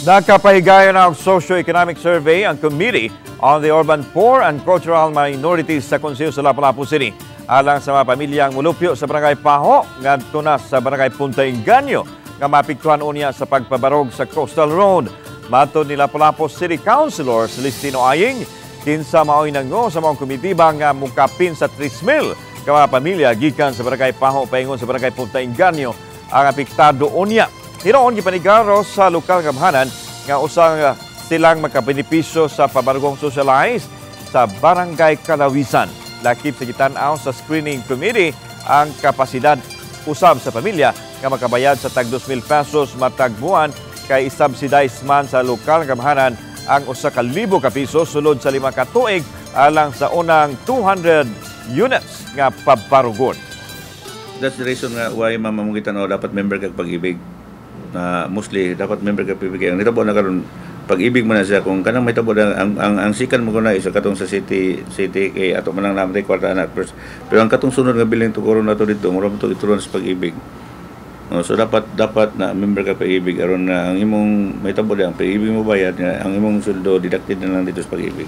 Nakapahigayon na og socio-economic survey ang Committee on the Urban Poor and Cultural Minorities sa Konseho sa Lapu-Lapu City alang sa mga pamilyang mulupyo sa Barangay Pajo ngadto na sa Barangay Punta Engaño nga maapektuhan unya sa pagpabarog sa Coastal Road. Matod ni Lapu-Lapu City Councilor Celestino Aying, kinsa maoy nango sa maong komitiba nga mukapin sa 3,000 ka mga pamilya gikan sa Barangay Pajo paingon sa Barangay Punta Engaño ang apektado unya. Hinuon gipanigaro sa lokal nga gamhanan nga usang silang makabenepisyo sa pabarugong socialized sa Barangay Kalawisan. Lakip sa gitan-aw sa screening committee ang kapasidad usab sa pamilya nga makabayad sa tag 2,000 pesos matag buwan kay isubsidize man sa lokal nga gamhanan ang 1,000 ka piso sulod sa 5 ka tuig alang sa unang 200 units nga pabarugon. That's the reason nga why, ma'am, among gitan-aw dapat member kag Pag-ibig. Na mostly dapat member kag Pag-ibig. Ang nitabo na karon Pag-ibig man na siya kung kanang may tabo na ang sikan mo na isa katong sa city kay ato man lang naman kwarta na first. Pero ang katong sunod nga building tukoron nato dito, mura mo to ituron sa Pag-ibig. Oh, so dapat dapat na member ka Pag-ibig aron na ang imong may tabo ang Pag-ibig mo bayad nga ang imong sweldo deducted na lang dito sa Pag-ibig.